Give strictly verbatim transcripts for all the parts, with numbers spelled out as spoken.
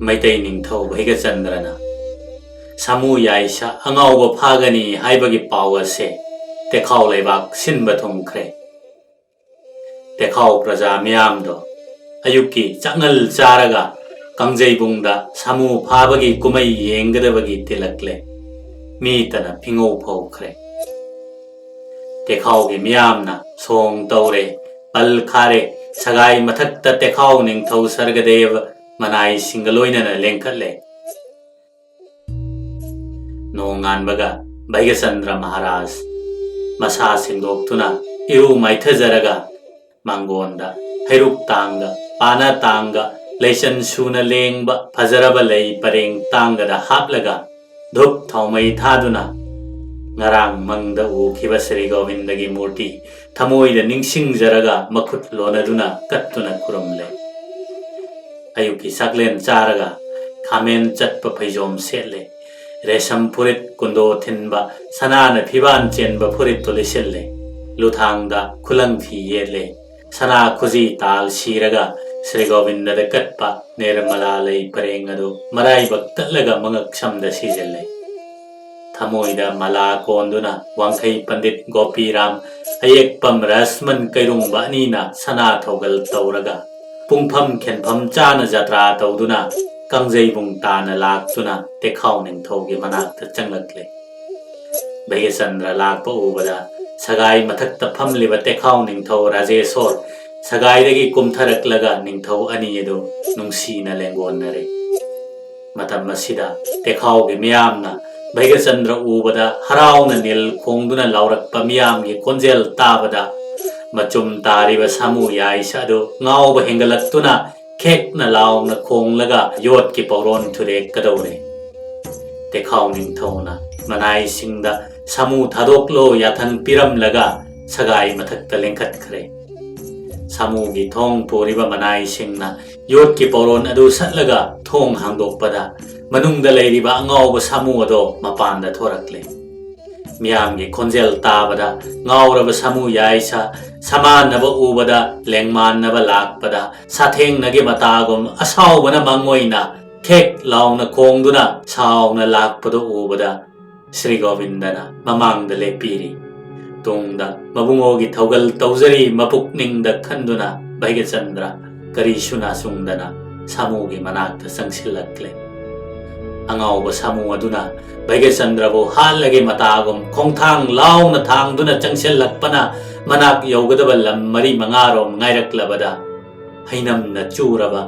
ꯃꯩꯇꯩ ꯅꯤꯡꯊꯧ ꯚꯩꯒꯆꯟꯗ꯭ꯔꯅ ꯁꯥꯃꯨ ꯌꯥꯏꯁ ꯑꯉꯥꯎꯕ ꯐꯥꯒꯅꯤ ꯍꯥꯏꯕꯒꯤ ꯄꯥꯎ ꯑꯁꯦ ꯇꯦꯈꯥꯎ ꯂꯩꯕꯥꯛ ꯁꯤꯟꯕ ꯊꯨꯡꯈ꯭ꯔꯦ꯫ ꯇꯦꯈꯥꯎ ꯄ꯭ꯔꯖꯥ ꯃꯤꯌꯥꯝꯗꯣ ꯑꯌꯨꯛꯀꯤ ꯆꯥꯛꯉꯜ ꯆꯥꯔꯒ ꯀꯥꯡꯖꯩꯕꯨꯡꯗ ꯁꯥꯃꯨ ꯐꯥꯕꯒꯤ ꯀꯨꯝꯍꯩ ꯌꯦꯡꯒꯗꯕꯒꯤ ꯇꯤꯜꯂꯛꯂꯦ꯫ ꯃꯤꯇꯅ ꯐꯤꯉꯧ ꯐꯧꯈ꯭ꯔꯦ꯫ ꯇꯦꯈꯥꯎꯒꯤ ꯃꯤꯌꯥꯝꯅ ꯁꯣꯡ ꯇꯧꯔꯦ, ꯄꯜ ꯈꯥꯔꯦ, ꯁꯒꯥꯏ ꯃꯊꯛꯇ ꯇꯦꯈꯥꯎ ꯅꯤꯡꯊꯧ ꯁꯔꯒꯗꯦꯕ ꯃꯅꯥꯏꯁꯤꯡꯒ ꯂꯣꯏꯅꯅ ꯂꯦꯡꯈꯠꯂꯦ꯫ ꯅꯣꯡꯉꯥꯟꯕꯒ ꯚꯩꯒꯆꯟꯗ꯭ꯔ ꯃꯍꯥꯔꯥꯖ ꯃꯁꯥ ꯁꯦꯡꯗꯣꯛꯇꯨꯅ ꯏꯔꯨ ꯃꯥꯏꯊꯖꯔꯒ ꯃꯥꯡꯒꯣꯟꯗ ꯍꯩꯔꯨꯛ ꯇꯥꯡꯒ, ꯄꯥꯅ ꯇꯥꯡꯒ, ꯂꯩꯆꯟ ꯁꯨꯅ ꯂꯦꯡꯕ ꯐꯖꯔꯕ ꯂꯩ ꯄꯔꯦꯡ ꯇꯥꯡꯒꯗ ꯍꯥꯞꯂꯒ ꯙꯨꯞ ꯊꯥꯎꯃꯩ ꯊꯥꯗꯨꯅ ꯉꯔꯥꯡ ꯃꯪꯗ ꯎꯈꯤꯕ ꯁ꯭ꯔꯤ ꯒꯣꯕꯤꯟꯗꯒꯤ ꯃꯨꯔꯇꯤ ꯊꯃꯣꯏꯗ ꯅꯤꯡꯁꯤꯡꯖꯔꯒ ꯃꯈꯨꯠ ꯂꯣꯟꯅꯗꯨꯅ ꯀꯠꯇꯨꯅ ꯈꯨꯔꯨꯝꯂꯦ꯫ ꯑꯌꯨꯛꯀꯤ ꯆꯥꯛꯂꯦꯟ ꯆꯥꯔꯒ ꯈꯥꯃꯦꯟ ꯆꯠꯄ ꯐꯩꯖꯣꯝ ꯁꯦꯠꯂꯦ꯫ ꯔꯦꯁꯝ ꯐꯨꯔꯤꯠ ꯀꯨꯟꯗꯣ ꯊꯤꯟꯕ ꯁꯅꯥꯅ ꯐꯤꯕꯥꯟ ꯆꯦꯟꯕ ꯐꯨꯔꯤꯠꯇꯨ ꯂꯤꯠꯁꯤꯜꯂꯦ꯫ ꯂꯨꯊꯥꯡꯗ ꯈꯨꯂꯪ ꯐꯤ ꯌꯦꯠꯂꯦ꯫ ꯁꯅꯥ ꯈꯨꯖꯤ ꯇꯥꯜ ꯁꯤꯔꯒ ꯁ꯭ꯔꯤ ꯒꯣꯕꯤꯟꯗꯗ ꯀꯠꯄ ꯅꯤꯔꯃꯂꯥ ꯂꯩ ꯄꯔꯦꯡ ꯑꯗꯨ ꯃꯔꯥꯏꯕꯛ ꯇꯠꯂꯒ ꯃꯉꯛ ꯁꯝꯗ ꯁꯤꯖꯤꯜꯂꯦ꯫ ꯊꯃꯣꯏꯗ ꯃꯂꯥ ꯀꯣꯟꯗꯨꯅ ꯋꯥꯡꯈꯩ ꯄꯟꯗꯤꯠ ꯒꯣꯄꯤꯔꯥꯝ, ꯑꯌꯦꯛꯄꯝ ꯔꯁꯃꯟ ꯀꯩꯔꯨꯡꯕ ꯑꯅꯤꯅ ꯁꯅꯥ ꯊꯧꯒꯜ ꯇꯧꯔꯒ ꯄꯨꯡꯐꯝ ꯈꯦꯟꯐꯝ ꯆꯥꯅ ꯖꯇ꯭ꯔꯥ ꯇꯧꯗꯨꯅ ꯀꯥꯡꯖꯩꯕꯨꯡ ꯇꯥꯅ ꯂꯥꯛꯇꯨꯅ ꯇꯦꯈꯥꯎ ꯅꯤꯡꯊꯧꯒꯤ ꯃꯅꯥꯛꯇ ꯆꯪꯂꯛꯂꯦ꯫ ꯚꯩꯒꯆꯟꯗ꯭ꯔ ꯂꯥꯛꯄ ꯎꯕꯗ ꯁꯒꯥꯏ ꯃꯊꯛꯇ ꯐꯝꯂꯤꯕ ꯇꯦꯈꯥꯎ ꯅꯤꯡꯊꯧ ꯔꯥꯖꯦꯁꯣꯔ ꯁꯒꯥꯏꯗꯒꯤ ꯀꯨꯝꯊꯔꯛꯂꯒ ꯅꯤꯡꯊꯧ ꯑꯅꯤ ꯑꯗꯨ ꯅꯨꯡꯁꯤꯅ ꯂꯦꯡꯒꯣꯟꯅꯔꯦ꯫ ꯃꯇꯝ ꯑꯁꯤꯗ ꯇꯦꯈꯥꯎꯒꯤ ꯃꯤꯌꯥꯝꯅ ꯚꯩꯒꯆꯟꯗ꯭ꯔ ꯎꯕꯗ ꯍꯔꯥꯎꯅ ꯅꯤꯜ ꯈꯣꯡꯗꯨꯅ ꯂꯥꯎꯔꯛꯄ ꯃꯤꯌꯥꯝꯒꯤ ꯈꯣꯟꯖꯦꯜ ꯇꯥꯕꯗ ꯃꯆꯨꯝ ꯇꯥꯔꯤꯕ ꯁꯥꯃꯨ ꯌꯥꯏꯁ ꯑꯗꯨ ꯉꯥꯎꯕ ꯍꯦꯟꯒꯠꯂꯛꯇꯨꯅ ꯈꯦꯛꯅ ꯂꯥꯎꯅ ꯈꯣꯡꯂꯒ ꯌꯣꯠꯀꯤ ꯄꯧꯔꯣꯟ ꯊꯨꯗꯦꯛꯀꯗꯧꯔꯦ꯫ ꯇꯦꯈꯥꯎ ꯅꯤꯡꯊꯧꯅ ꯃꯅꯥꯏꯁꯤꯡꯗ ꯁꯥꯃꯨ ꯊꯥꯗꯣꯛꯂꯣ ꯌꯥꯊꯪ ꯄꯤꯔꯝꯂꯒ ꯁꯒꯥꯏ ꯃꯊꯛꯇ ꯂꯦꯡꯈꯠꯈ꯭ꯔꯦ꯫ ꯁꯥꯃꯨꯒꯤ ꯊꯣꯡ ꯄꯨꯔꯤꯕ ꯃꯅꯥꯏꯁꯤꯡꯅ ꯌꯣꯠꯀꯤ ꯄꯧꯔꯣꯟ ꯑꯗꯨ ꯁꯠꯂꯒ ꯊꯣꯡ ꯍꯥꯡꯗꯣꯛꯄꯗ ꯃꯅꯨꯡꯗ ꯂꯩꯔꯤꯕ ꯑꯉꯥꯎꯕ ꯁꯥꯃꯨ ꯑꯗꯣ ꯃꯄꯥꯟꯗ ꯊꯣꯔꯛꯂꯦ꯫ ꯃꯤꯌꯥꯝꯒꯤ ꯈꯣꯟꯖꯦꯜ ꯇꯥꯕꯗ ꯉꯥꯎꯔꯕ ꯁꯥꯃꯨ ꯌꯥꯏꯁ ꯁꯃꯥꯟꯅꯕ ꯎꯕꯗ ꯂꯦꯡꯃꯥꯟꯅꯕ ꯂꯥꯛꯄꯗ ꯁꯥꯊꯦꯡꯅꯒꯤ ꯃꯇꯥꯒꯨꯝ ꯑꯁꯥꯎꯕꯅ ꯃꯪꯑꯣꯏꯅ ꯍꯦꯛ ꯂꯥꯎꯅ ꯈꯣꯡꯗꯨꯅ ꯁꯥꯎꯅ ꯂꯥꯛꯄꯗꯨ ꯎꯕꯗ ꯁ꯭ꯔꯤ ꯒꯣꯕꯤꯟꯗꯅ ꯃꯃꯥꯡꯗ ꯂꯦꯞꯄꯤꯔꯤ꯫ ꯇꯨꯡꯗ ꯃꯕꯨꯡꯉꯣꯒꯤ ꯊꯧꯒꯜ ꯇꯧꯖꯔꯤ ꯃꯄꯨꯛꯅꯤꯡꯗ ꯈꯟꯗꯨꯅ ꯚꯩꯒꯆꯟꯗ꯭ꯔ ꯀꯔꯤꯁꯨ ꯅꯥꯆꯨꯡꯗꯅ ꯁꯥꯃꯨꯒꯤ ꯃꯅꯥꯛꯇ ꯆꯪꯁꯤꯜꯂꯛꯂꯦ꯫ ꯑꯉꯥꯎꯕ ꯁꯥꯃꯨ ꯑꯗꯨꯅ ꯚꯩꯒꯆꯟꯗ꯭ꯔꯕꯨ ꯍꯥꯠꯂꯒꯦ ꯃꯇꯥꯒꯨꯝ ꯈꯣꯡꯊꯥꯡ ꯂꯥꯎꯅ ꯊꯥꯡꯗꯨꯅ ꯆꯪꯁꯤꯜꯂꯛꯄꯅ ꯃꯅꯥꯛ ꯌꯧꯒꯗꯕ ꯂꯝ ꯃꯔꯤ ꯃꯉꯥꯔꯣꯝ ꯉꯥꯏꯔꯛꯂꯕꯗ ꯍꯩꯅꯝꯅ ꯆꯨꯔꯕ,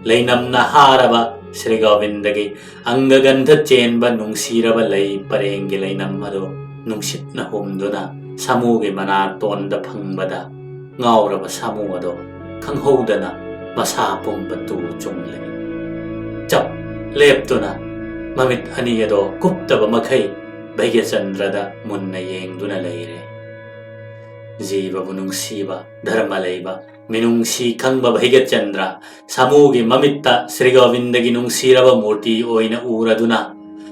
ꯂꯩꯅꯝꯅ ꯍꯥꯔꯕ ꯁ꯭ꯔꯤ ꯒꯣꯕꯤꯟꯗꯒꯤ ꯑꯪꯒꯒꯟꯙ ꯆꯦꯟꯕ ꯅꯨꯡꯁꯤꯔꯕ ꯂꯩ ꯄꯔꯦꯡꯒꯤ ꯂꯩꯅꯝ ꯑꯗꯨ ꯅꯨꯡꯁꯤꯠꯅ ꯍꯨꯝꯗꯨꯅ ꯁꯥꯃꯨꯒꯤ ꯃꯅꯥꯇꯣꯟꯗ ꯐꯪꯕꯗ ꯉꯥꯎꯔꯕ ꯁꯥꯃꯨ ꯑꯗꯣ ꯈꯪꯍꯧꯗꯅ ꯃꯁꯥ ꯄꯨꯝꯕ ꯇꯨ ꯆꯨꯡꯂꯦ꯫ ꯆꯞ ꯂꯦꯞꯇꯨꯅ ꯃꯃꯤꯠ ꯑꯅꯤ ꯑꯗꯣ ꯀꯨꯞꯇꯕ ꯃꯈꯩ ꯚꯩꯒꯆꯟꯗ꯭ꯔꯗ ꯃꯨꯟꯅ ꯌꯦꯡꯗꯨꯅ ꯂꯩꯔꯦ꯫ ꯖꯤꯕꯕꯨ ꯅꯨꯡꯁꯤꯕ, ꯙꯔꯃ ꯂꯩꯕ, ꯃꯤꯅꯨꯡꯁꯤ ꯈꯪꯕ ꯚꯩꯒꯆꯟꯗ꯭ꯔ ꯁꯥꯃꯨꯒꯤ ꯃꯃꯤꯠꯇ ꯁ꯭ꯔꯤ ꯒꯣꯕꯤꯟꯗꯒꯤ ꯅꯨꯡꯁꯤꯔꯕ ꯃꯨꯔꯇꯤ ꯑꯣꯏꯅ ꯎꯔꯗꯨꯅ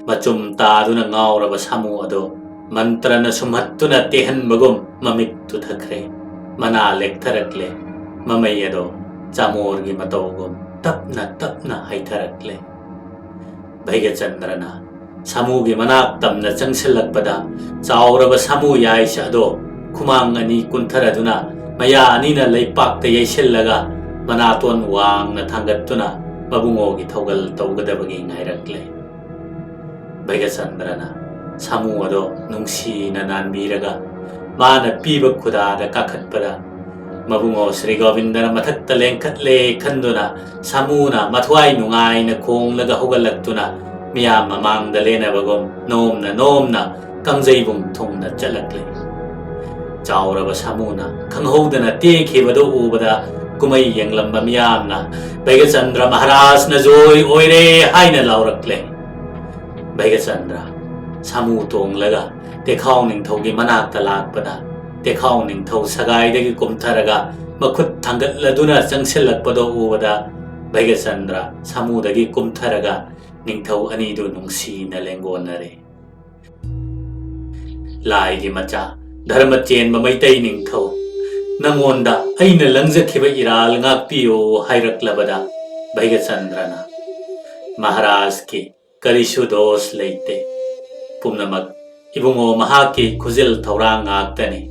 ꯃꯆꯨꯝ ꯇꯥꯗꯨꯅ ꯉꯥꯎꯔꯕ ꯁꯥꯃꯨ ꯑꯗꯨ ꯃꯟꯇ꯭ꯔꯅ ꯁꯨꯝꯍꯠꯇꯨꯅ ꯇꯦꯍꯟꯕꯒꯨꯝ ꯃꯃꯤꯠ ꯇꯨꯊꯈ꯭ꯔꯦ꯫ ꯃꯅꯥ ꯂꯦꯛꯊꯔꯛꯂꯦ꯫ ꯃꯃꯩ ꯑꯗꯣ ꯆꯥꯃꯣꯔꯒꯤ ꯃꯇꯧꯒꯨꯝ ꯇꯞꯅ ꯇꯞꯅ ꯍꯩꯊꯔꯛꯂꯦ꯫ ꯚꯩꯒꯆꯟꯗ꯭ꯔꯅ ꯁꯥꯃꯨꯒꯤ ꯃꯅꯥꯛ ꯇꯝꯅ ꯆꯪꯁꯤꯜꯂꯛꯄꯗ ꯆꯥꯎꯔꯕ ꯁꯥꯃꯨ ꯌꯥꯏꯁ ꯑꯗꯣ ꯈꯨꯃꯥꯡ ꯑꯅꯤ ꯀꯨꯟꯊꯔꯗꯨꯅ ꯃꯌꯥ ꯑꯅꯤꯅ ꯂꯩꯄꯥꯛꯇ ꯌꯩꯁꯤꯜꯂꯒ ꯃꯅꯥꯇꯣꯟ ꯋꯥꯡꯅ ꯊꯥꯡꯒꯠꯇꯨꯅ ꯃꯕꯨꯡꯉꯣꯒꯤ ꯊꯧꯒꯜ ꯇꯧꯒꯗꯕꯒꯤ ꯉꯥꯏꯔꯛꯂꯦ꯫ ꯚꯩꯒꯆꯟꯗ꯭ꯔꯅ ꯁꯥꯃꯨ ꯑꯗꯣ ꯅꯨꯡꯁꯤꯅ ꯅꯥꯟꯕꯤꯔꯒ ꯃꯥꯅ ꯄꯤꯕ ꯈꯨꯗꯥꯗ ꯀꯥꯈꯠꯄꯗ ꯃꯕꯨꯡꯉꯣ ꯁ꯭ꯔꯤ ꯒꯣꯕꯤꯟꯗꯅ ꯃꯊꯛꯇ ꯂꯦꯡꯈꯠꯂꯦ ꯈꯟꯗꯨꯅ ꯁꯥꯃꯨꯅ ꯃꯊ꯭ꯋꯥꯏ ꯅꯨꯡꯉꯥꯏꯅ ꯈꯣꯡꯂꯒ ꯍꯧꯒꯠꯂꯛꯇꯨꯅ ꯃꯤꯌꯥꯝ ꯃꯃꯥꯡꯗ ꯂꯦꯟꯅꯕꯒꯨꯝ ꯅꯣꯝꯅ ꯅꯣꯝꯅ ꯀꯥꯡꯖꯩꯕꯨꯡ ꯊꯨꯡꯅ ꯆꯠꯂꯛꯂꯦ꯫ ꯆꯥꯎꯔꯕ ꯁꯥꯃꯨꯅ ꯈꯪꯍꯧꯗꯅ ꯇꯦꯛꯈꯤꯕꯗꯨ ꯎꯕꯗ ꯀꯨꯝꯍꯩ ꯌꯦꯡꯂꯝꯕ ꯃꯤꯌꯥꯝꯅ "ꯚꯩꯒꯆꯟꯗ꯭ꯔ ꯃꯍꯥꯔꯥꯖꯅ ꯖꯣꯏ ꯑꯣꯏꯔꯦ" ꯍꯥꯏꯅ ꯂꯥꯎꯔꯛꯂꯦ꯫ ꯚꯩꯒꯆꯟꯗ꯭ꯔ ꯁꯥꯃꯨ ꯇꯣꯡꯂꯒ ꯇꯦꯈꯥꯎ ꯅꯤꯡꯊꯧꯒꯤ ꯃꯅꯥꯛꯇ ꯂꯥꯛꯄꯗ ꯇꯦꯈꯥꯎ ꯅꯤꯡꯊꯧ ꯁꯒꯥꯏꯗꯒꯤ ꯀꯨꯝꯊꯔꯒ ꯃꯈꯨꯠ ꯊꯥꯡꯒꯠꯂꯗꯨꯅ ꯆꯪꯁꯤꯜꯂꯛꯄꯗꯨ ꯎꯕꯗ ꯚꯩꯒꯆꯟꯗ꯭ꯔ ꯁꯥꯃꯨꯗꯒꯤ ꯀꯨꯝꯊꯔꯒ ꯅꯤꯡꯊꯧ ꯑꯅꯤꯗꯨ ꯅꯨꯡꯁꯤꯅ ꯂꯦꯡꯒꯣꯟꯅꯔꯦ꯫ "ꯂꯥꯏꯒꯤ ꯃꯆꯥ, ꯙꯔꯃ ꯆꯦꯟꯕ ꯃꯩꯇꯩ ꯅꯤꯡꯊꯧ, ꯅꯉꯣꯟꯗ ꯑꯩꯅ ꯂꯪꯖꯈꯤꯕ ꯏꯔꯥꯜ ꯉꯥꯛꯄꯤꯌꯨ" ꯍꯥꯏꯔꯛꯂꯕꯗ ꯚꯩꯒꯆꯟꯗ꯭ꯔꯅ ꯃꯍꯥꯔꯥꯖꯀꯤ ꯀꯔꯤꯁꯨ ꯗꯣꯁ ꯂꯩꯇꯦ꯫ ꯄꯨꯝꯅꯃꯛ ꯏꯕꯨꯡꯉꯣ ꯃꯍꯥꯛꯀꯤ ꯈꯨꯖꯤꯜ ꯊꯧꯔꯥꯡ ꯉꯥꯛꯇꯅꯤ꯫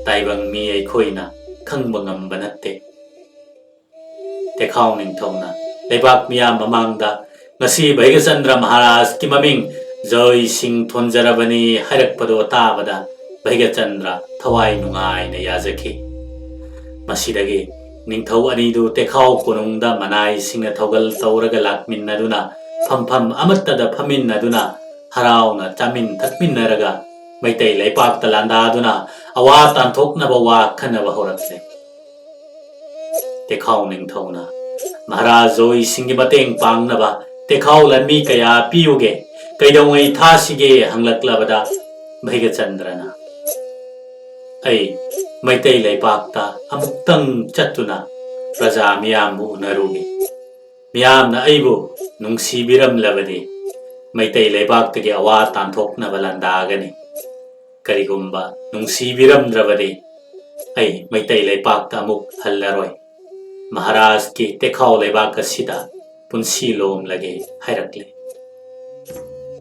ꯇꯥꯏꯕꯪ ꯃꯤ ꯑꯩꯈꯣꯏꯅ ꯈꯪꯕ ꯉꯝꯕ ꯅꯠꯇꯦ꯫ ꯇꯦꯈꯥꯎ ꯅꯤꯡꯊꯧꯅ ꯂꯩꯕꯥꯛ ꯃꯤꯌꯥꯝ ꯃꯃꯥꯡꯗ ꯉꯁꯤ ꯚꯩꯒꯆꯟꯗ꯭ꯔ ꯃꯍꯥꯔꯥꯖꯀꯤ ꯃꯃꯤꯡ ꯖꯣꯏ ꯁꯤꯡ ꯊꯣꯟꯖꯔꯕꯅꯤ ꯍꯥꯏꯔꯛꯄꯗꯣ ꯇꯥꯕꯗ ꯚꯩꯒꯆꯟꯗ꯭ꯔ ꯊꯋꯥꯏ ꯅꯨꯡꯉꯥꯏꯅ ꯌꯥꯖꯈꯤ꯫ ꯃꯁꯤꯗꯒꯤ ꯅꯤꯡꯊꯧ ꯑꯅꯤꯗꯨ ꯇꯦꯈꯥꯎ ꯀꯣꯅꯨꯡꯗ ꯃꯅꯥꯏꯁꯤꯡꯅ ꯊꯧꯒꯜ ꯇꯧꯔꯒ ꯂꯥꯛꯃꯤꯟꯅꯗꯨꯅ ꯐꯝꯐꯝ ꯑꯃꯠꯇꯗ ꯐꯝꯃꯤꯟꯅꯗꯨꯅ ꯍꯔꯥꯎꯅ ꯆꯥꯃꯤꯟ ꯊꯛꯃꯤꯟꯅꯔꯒ ꯃꯩꯇꯩ ꯂꯩꯄꯥꯛꯇ ꯂꯥꯟꯗꯥꯗꯨꯅ ꯑꯋꯥ ꯇꯥꯟꯊꯣꯛꯅꯕ ꯋꯥ ꯈꯟꯅꯕ ꯍꯧꯔꯛꯂꯦ꯫ ꯇꯦꯈꯥꯎ ꯅꯤꯡꯊꯧꯅ ꯃꯍꯥꯔꯥꯖ ꯖꯣꯏꯁꯤꯡꯒꯤ ꯃꯇꯦꯡ ꯄꯥꯡꯅꯕ ꯇꯦꯈꯥꯎ ꯂꯥꯟꯃꯤ ꯀꯌꯥ ꯄꯤꯌꯨꯒꯦ, ꯀꯩꯗꯧꯉꯩ ꯊꯥꯁꯤꯒꯦ ꯍꯪꯂꯛꯂꯕꯗ ꯚꯩꯒꯆꯟꯗ꯭ꯔꯅ ꯑꯩ ꯃꯩꯇꯩ ꯂꯩꯄꯥꯛꯇ ꯑꯃꯨꯛꯇꯪ ꯆꯠꯇꯨꯅ ꯄ꯭ꯔꯖꯥ ꯃꯤꯌꯥꯝꯕꯨ ꯎꯅꯔꯨꯒꯦ꯫ ꯃꯤꯌꯥꯝꯅ ꯑꯩꯕꯨ ꯅꯨꯡꯁꯤꯕꯤꯔꯝꯂꯕꯗꯤ ꯃꯩꯇꯩ ꯂꯩꯕꯥꯛꯇꯒꯤ ꯑꯋꯥ ꯇꯥꯟꯊꯣꯛꯅꯕ ꯂꯥꯟꯗꯥꯒꯅꯤ꯫ ꯀꯔꯤꯒꯨꯝꯕ ꯅꯨꯡꯁꯤꯕꯤꯔꯝꯗ꯭ꯔꯕꯗꯤ ꯑꯩ ꯃꯩꯇꯩ ꯂꯩꯄꯥꯛꯇ ꯑꯃꯨꯛ ꯍꯜꯂꯔꯣꯏ꯫ ꯃꯍꯥꯔꯥꯖꯀꯤ ꯇꯦꯈꯥꯎ ꯂꯩꯕꯥꯛ ꯑꯁꯤꯗ ꯄꯨꯟꯁꯤ ꯂꯣꯝꯂꯒꯦ ꯍꯥꯏꯔꯛꯂꯦ꯫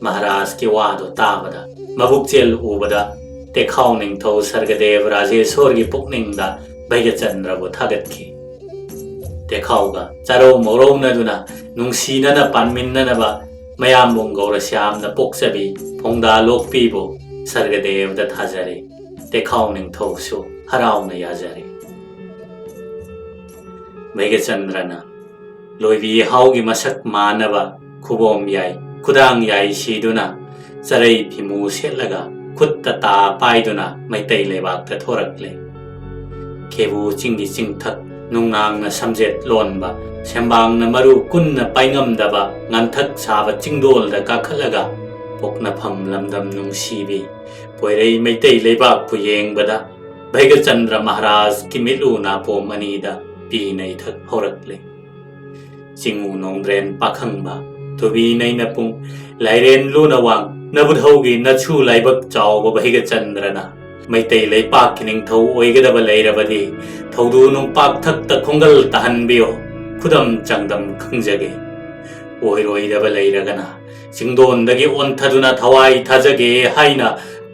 ꯃꯍꯥꯔꯥꯖꯀꯤ ꯋꯥꯗꯨ ꯇꯥꯕꯗ ꯃꯕꯨꯛꯆꯦꯜ ꯎꯕꯗ ꯇꯦꯈꯥꯎ ꯅꯤꯡꯊꯧ ꯁꯔꯒꯗꯦꯕ ꯔꯥꯖꯦꯁꯣꯔꯒꯤ ꯄꯨꯛꯅꯤꯡꯗ ꯚꯩꯒꯆꯟꯗ꯭ꯔꯕꯨ ꯊꯥꯒꯠꯈꯤ꯫ ꯇꯦꯈꯥꯎꯒ ꯆꯥꯔꯧ ꯃꯧꯔꯧꯅꯗꯨꯅ ꯅꯨꯡꯁꯤꯅꯅ ꯄꯥꯟꯃꯤꯟꯅꯅꯕ ꯃꯌꯥꯝꯕꯨꯡ ꯒꯧꯔꯁ꯭ꯌꯥꯝꯅ ꯄꯣꯛꯆꯕꯤ ꯐꯣꯡꯗꯥ ꯂꯣꯛꯄꯤꯕꯨ ꯁꯔꯒꯗꯦꯕꯗ ꯊꯥꯖꯔꯦ꯫ ꯇꯦꯈꯥꯎ ꯅꯤꯡꯊꯧꯁꯨ ꯍꯔꯥꯎꯅ ꯌꯥꯖꯔꯦ꯫ ꯚꯩꯒꯆꯟꯗ꯭ꯔꯅ ꯂꯣꯏꯕꯤ ꯍꯥꯎꯒꯤ ꯃꯁꯛ ꯃꯥꯟꯅꯕ ꯈꯨꯕꯣꯝ ꯌꯥꯏ, ꯈꯨꯗꯥꯡ ꯌꯥꯏ ꯁꯤꯗꯨꯅ ꯆꯔꯩ ꯐꯤꯃꯨ ꯁꯦꯠꯂꯒ ꯈꯨꯠꯇ ꯇꯥ ꯄꯥꯏꯗꯨꯅ ꯃꯩꯇꯩ ꯂꯩꯕꯥꯛꯇ ꯊꯣꯔꯛꯂꯦ꯫ ꯈꯦꯕꯨ ꯆꯤꯡꯒꯤ ꯆꯤꯡꯊꯛ ꯅꯨꯡꯅꯥꯡꯅ ꯁꯝꯖꯦꯠ ꯂꯣꯟꯕ, ꯁꯦꯝꯕꯥꯡꯅ ꯃꯔꯨ ꯀꯨꯟꯅ ꯄꯥꯏꯉꯝꯗꯕ ꯉꯟꯊꯛ ꯁꯥꯕ ꯆꯤꯡꯗꯣꯜꯗ ꯀꯥꯈꯠꯂꯒ ꯄꯣꯛꯅꯐꯝ ꯂꯝꯗꯝ ꯅꯨꯡꯁꯤꯕꯤ ꯄꯣꯏꯔꯩ ꯃꯩꯇꯩ ꯂꯩꯕꯥꯛꯄꯨ ꯌꯦꯡꯕꯗ ꯚꯩꯒꯆꯟꯗ꯭ꯔ ꯃꯍꯥꯔꯥꯖꯀꯤ ꯃꯤꯠꯂꯨ ꯅꯥꯄꯣꯝ ꯑꯅꯤꯗ ꯄꯤꯅ ꯏꯊꯛ ꯍꯧꯔꯛꯂꯦ꯫ ꯆꯤꯡꯉꯨ ꯅꯣꯡꯗ꯭ꯔꯦꯟ ꯄꯥꯈꯪꯕ, ꯊꯨꯕꯤ ꯅꯩꯅꯄꯨꯡ, ꯂꯥꯏꯔꯦꯟ ꯂꯨꯅ ꯋꯥꯡ, ꯅꯕꯨꯙꯧꯒꯤ ꯅꯆꯨ ꯂꯥꯏꯕꯛ ꯆꯥꯎꯕ ꯚꯩꯒꯆꯟꯗ꯭ꯔꯅ ꯃꯩꯇꯩ ꯂꯩꯄꯥꯛꯀꯤ ꯅꯤꯡꯊꯧ ꯑꯣꯏꯒꯗꯕ ꯂꯩꯔꯕꯗꯤ ꯊꯧꯗꯨ ꯅꯨꯡꯄꯥꯛ ꯊꯛꯇ ꯈꯣꯡꯒꯜ ꯇꯥꯍꯟꯕꯤꯌꯣ, ꯈꯨꯗꯝ ꯆꯥꯡꯗꯝ ꯈꯪꯖꯒꯦ꯫ ꯑꯣꯏꯔꯣꯏꯗꯕ ꯂꯩꯔꯒꯅ ꯆꯤꯡꯗꯣꯟꯗꯒꯤ ꯑꯣꯟꯊꯗꯨꯅ ꯊꯋꯥꯏ ꯊꯥꯖꯒꯦ ꯍꯥꯏꯅ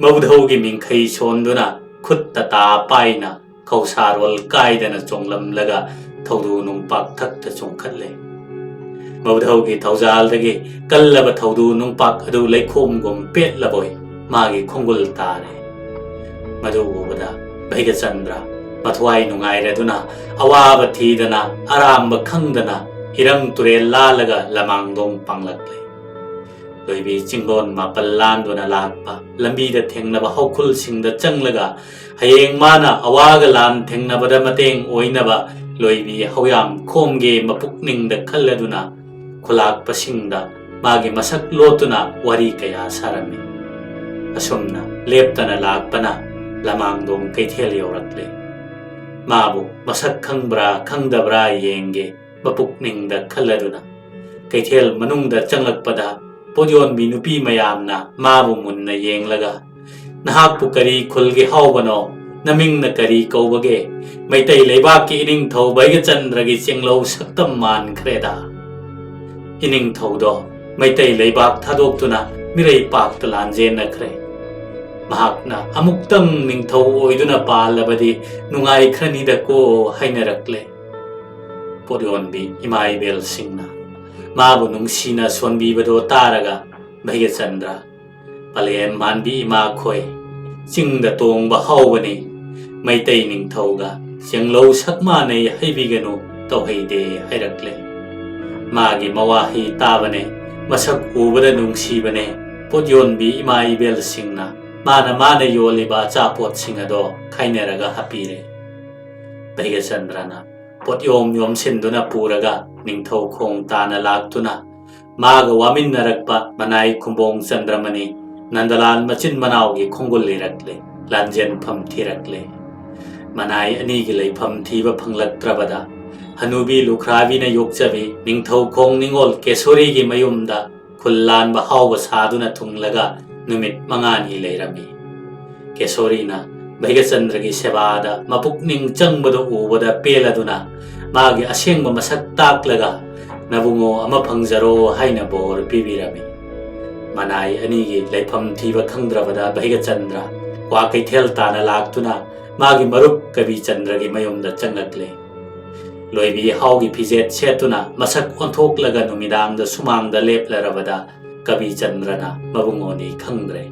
ꯃꯧꯙꯧꯒꯤ ꯃꯤꯡꯈꯩ ꯁꯣꯟꯗꯨꯅ ꯈꯨꯠꯇ ꯇꯥ ꯄꯥꯏꯅ ꯈꯧꯁꯥꯔꯣꯜ ꯀꯥꯏꯗꯅ ꯆꯣꯡꯂꯝꯂꯒ ꯊꯧꯗꯨ ꯅꯨꯡꯄꯥꯛ ꯊꯛꯇ ꯆꯣꯡꯈꯠꯂꯦ꯫ ꯃꯧꯙꯧꯒꯤ ꯊꯧꯖꯥꯜꯗꯒꯤ ꯀꯜꯂꯕ ꯊꯧꯗꯨ ꯅꯨꯡꯄꯥꯛ ꯑꯗꯨ ꯂꯩꯈꯣꯝꯒꯨꯝ ꯄꯦꯠꯂꯕꯣꯏ ꯃꯥꯒꯤ ꯈꯣꯡꯒꯨꯜ ꯇꯥꯔꯦ꯫ ꯃꯗꯨ ꯎꯕꯗ ꯚꯩꯒꯆꯟꯗ꯭ꯔ ꯃꯊ꯭ꯋꯥꯏ ꯅꯨꯡꯉꯥꯏꯔꯗꯨꯅ ꯑꯋꯥꯕ ꯊꯤꯗꯅ ꯑꯔꯥꯝꯕ ꯈꯪꯗꯅ ꯏꯔꯪ ꯇꯨꯔꯦꯜ ꯂꯥꯜꯂꯒ ꯂꯃꯥꯡꯗꯣꯡ ꯄꯥꯡꯂꯛꯂꯦ꯫ ꯂꯣꯏꯕꯤ ꯆꯤꯡꯂꯣꯟ ꯃꯥꯄꯜ ꯂꯥꯟꯗꯨꯅ ꯂꯥꯛꯄ ꯂꯝꯕꯤꯗ ꯊꯦꯡꯅꯕ ꯍꯧꯈꯨꯜꯁꯤꯡꯗ ꯆꯪꯂꯒ ꯍꯌꯦꯡ ꯃꯥꯅ ꯑꯋꯥꯒ ꯂꯥꯟ ꯊꯦꯡꯅꯕꯗ ꯃꯇꯦꯡ ꯑꯣꯏꯅꯕ ꯂꯣꯏꯕꯤ ꯍꯧꯌꯥꯝ ꯈꯣꯝꯒꯦ ꯃꯄꯨꯛꯅꯤꯡꯗ ꯈꯜꯂꯗꯨꯅ ꯈꯨꯂꯥꯛꯄꯁꯤꯡꯗ ꯃꯥꯒꯤ ꯃꯁꯛ ꯂꯣꯠꯇꯨꯅ ꯋꯥꯔꯤ ꯀꯌꯥ ꯁꯥꯔꯝꯃꯤ꯫ ꯑꯁꯨꯝꯅ ꯂꯦꯞꯇꯅ ꯂꯥꯛꯄꯅ ꯂꯃꯥꯡꯗꯣꯡ ꯀꯩꯊꯦꯜ ꯌꯧꯔꯛꯂꯦ꯫ ꯃꯥꯕꯨ ꯃꯁꯛ ꯈꯪꯕ꯭ꯔꯥ ꯈꯪꯗꯕ꯭ꯔꯥ ꯌꯦꯡꯒꯦ ꯃꯄꯨꯛꯅꯤꯡꯗ ꯈꯜꯂꯗꯨꯅ ꯀꯩꯊꯦꯜ ꯃꯅꯨꯡꯗ ꯆꯪꯂꯛꯄꯗ ꯄꯣꯠꯌꯣꯟꯕꯤ ꯅꯨꯄꯤ ꯃꯌꯥꯝꯅ ꯃꯥꯕꯨ ꯃꯨꯟꯅ ꯌꯦꯡꯂꯒ, "ꯅꯍꯥꯛꯄꯨ ꯀꯔꯤ ꯈꯨꯜꯒꯤ ꯍꯥꯎꯕꯅꯣ? ꯅꯃꯤꯡꯅ ꯀꯔꯤ ꯀꯧꯕꯒꯦ? ꯃꯩꯇꯩ ꯂꯩꯕꯥꯛꯀꯤ ꯏꯅꯤꯡꯊꯧ ꯚꯩꯒꯆꯟꯗ꯭ꯔꯒꯤ ꯆꯦꯡꯂꯧ ꯁꯛꯇꯝ ꯃꯥꯟꯈ꯭ꯔꯦꯗ꯫ ꯏꯅꯤꯡꯊꯧꯗꯣ ꯃꯩꯇꯩ ꯂꯩꯕꯥꯛ ꯊꯥꯗꯣꯛꯇꯨꯅ ꯃꯤꯔꯩ ꯄꯥꯛꯇ ꯂꯥꯟꯖꯦꯟꯅꯈ꯭ꯔꯦ꯫ ꯃꯍꯥꯛꯅ ꯑꯃꯨꯛꯇꯪ ꯅꯤꯡꯊꯧ ꯑꯣꯏꯗꯨꯅ ꯄꯥꯜꯂꯕꯗꯤ ꯅꯨꯡꯉꯥꯏꯈ꯭ꯔꯅꯤꯗꯀꯣ" ꯍꯥꯏꯅꯔꯛꯂꯦ꯫ ꯄꯣꯠꯌꯣꯟꯕꯤ ꯏꯃꯥ ꯏꯕꯦꯜꯁꯤꯡꯅ ꯃꯥꯕꯨ ꯅꯨꯡꯁꯤꯅ ꯁꯣꯟꯕꯤꯕꯗꯣ ꯇꯥꯔꯒ ꯚꯩꯒꯆꯟꯗ꯭ꯔ, "ꯄꯂꯦꯝ ꯃꯥꯟꯕꯤ ꯏꯃꯥꯈꯣꯏ, ꯆꯤꯡꯗ ꯇꯣꯡꯕ ꯍꯥꯎꯕꯅꯤ, ꯃꯩꯇꯩ ꯅꯤꯡꯊꯧꯒ ꯆꯦꯡꯂꯧ ꯁꯛ ꯃꯥꯟꯅꯩ ꯍꯥꯏꯕꯤꯒꯅꯨ, ꯇꯧꯍꯩꯗꯦ" ꯍꯥꯏꯔꯛꯂꯦ꯫ ꯃꯥꯒꯤ ꯃꯋꯥꯍꯩ ꯇꯥꯕꯅꯦ, ꯃꯁꯛ ꯎꯕꯗ ꯅꯨꯡꯁꯤꯕꯅꯦ, ꯄꯣꯠꯌꯣꯟꯕꯤ ꯏꯃꯥ ꯏꯕꯦꯜꯁꯤꯡꯅ ꯃꯥꯅ ꯃꯥꯅ ꯌꯣꯜꯂꯤꯕ ꯑꯆꯥꯄꯣꯠꯁꯤꯡ ꯑꯗꯣ ꯈꯥꯏꯅꯔꯒ ꯍꯥꯞꯄꯤꯔꯦ꯫ ꯚꯩꯒꯆꯟꯗ꯭ꯔꯅ ꯄꯣꯠꯌꯣꯝ ꯌꯣꯝꯁꯤꯟꯗꯨꯅ ꯄꯨꯔꯒ ꯅꯤꯡꯊꯧ ꯈꯣꯡ ꯇꯥꯅ ꯂꯥꯛꯇꯨꯅ ꯃꯥꯒ ꯋꯥꯃꯤꯟꯅꯔꯛꯄ ꯃꯅꯥꯏ ꯈꯨꯝꯕꯣꯡ ꯆꯟꯗ꯭ꯔꯃꯅꯤ ꯅꯟꯗꯂꯥꯜ ꯃꯆꯤꯟ ꯃꯅꯥꯎꯒꯤ ꯈꯣꯡꯒꯨꯜ ꯂꯤꯔꯛꯂꯦ, ꯂꯥꯟꯖꯦꯟꯐꯝ ꯊꯤꯔꯛꯂꯦ꯫ ꯃꯅꯥꯏ ꯑꯅꯤꯒꯤ ꯂꯩꯐꯝ ꯊꯤꯕ ꯐꯪꯂꯛꯇ꯭ꯔꯕꯗ ꯍꯅꯨꯕꯤ ꯂꯨꯈ꯭ꯔꯥꯕꯤꯅ ꯌꯣꯛꯆꯕꯤ ꯅꯤꯡꯊꯧꯈꯣꯡ ꯅꯤꯉꯣꯜ ꯀꯦꯁꯣꯔꯤꯒꯤ ꯃꯌꯨꯝꯗ ꯈꯨꯜ ꯂꯥꯟꯕ ꯍꯥꯎꯕ ꯁꯥꯗꯨꯅ ꯊꯨꯡꯂꯒ ꯅꯨꯃꯤꯠ ꯃꯉꯥꯅꯤ ꯂꯩꯔꯝꯃꯤ꯫ ꯀꯦꯁꯣꯔꯤꯅ ꯚꯩꯒꯆꯟꯗ꯭ꯔꯒꯤ ꯁꯦꯕꯥꯗ ꯃꯄꯨꯛꯅꯤꯡ ꯆꯪꯕꯗꯨ ꯎꯕꯗ ꯄꯦꯜꯂꯗꯨꯅ ꯃꯥꯒꯤ ꯑꯁꯦꯡꯕ ꯃꯁꯛ ꯇꯥꯛꯂꯒ ꯅꯕꯨꯡꯉꯣ ꯑꯃ ꯐꯪꯖꯔꯣ ꯍꯥꯏꯅ ꯕꯣꯔ ꯄꯤꯕꯤꯔꯝꯃꯤ꯫ ꯃꯅꯥꯏ ꯑꯅꯤꯒꯤ ꯂꯩꯐꯝ ꯊꯤꯕ ꯈꯪꯗ꯭ꯔꯕꯗ ꯚꯩꯒꯆꯟꯗ꯭ꯔ ꯀ꯭ꯋꯥ ꯀꯩꯊꯦꯜ ꯇꯥꯅ ꯂꯥꯛꯇꯨꯅ ꯃꯥꯒꯤ ꯃꯔꯨꯞ ꯀꯕꯤꯆꯟꯗ꯭ꯔꯒꯤ ꯃꯌꯨꯝꯗ ꯆꯪꯂꯛꯂꯦ꯫ ꯂꯣꯏꯕꯤ ꯍꯥꯎꯒꯤ ꯐꯤꯖꯦꯠ ꯁꯦꯠꯇꯨꯅ ꯃꯁꯛ ꯑꯣꯟꯊꯣꯛꯂꯒ ꯅꯨꯃꯤꯗꯥꯡꯗ ꯁꯨꯃꯥꯡꯗ ꯂꯦꯞꯂꯔꯕꯗ ꯀꯕꯤꯆꯟꯗ꯭ꯔꯅ ꯃꯕꯨꯡꯉꯣꯅꯤ ꯈꯪꯗ꯭ꯔꯦ꯫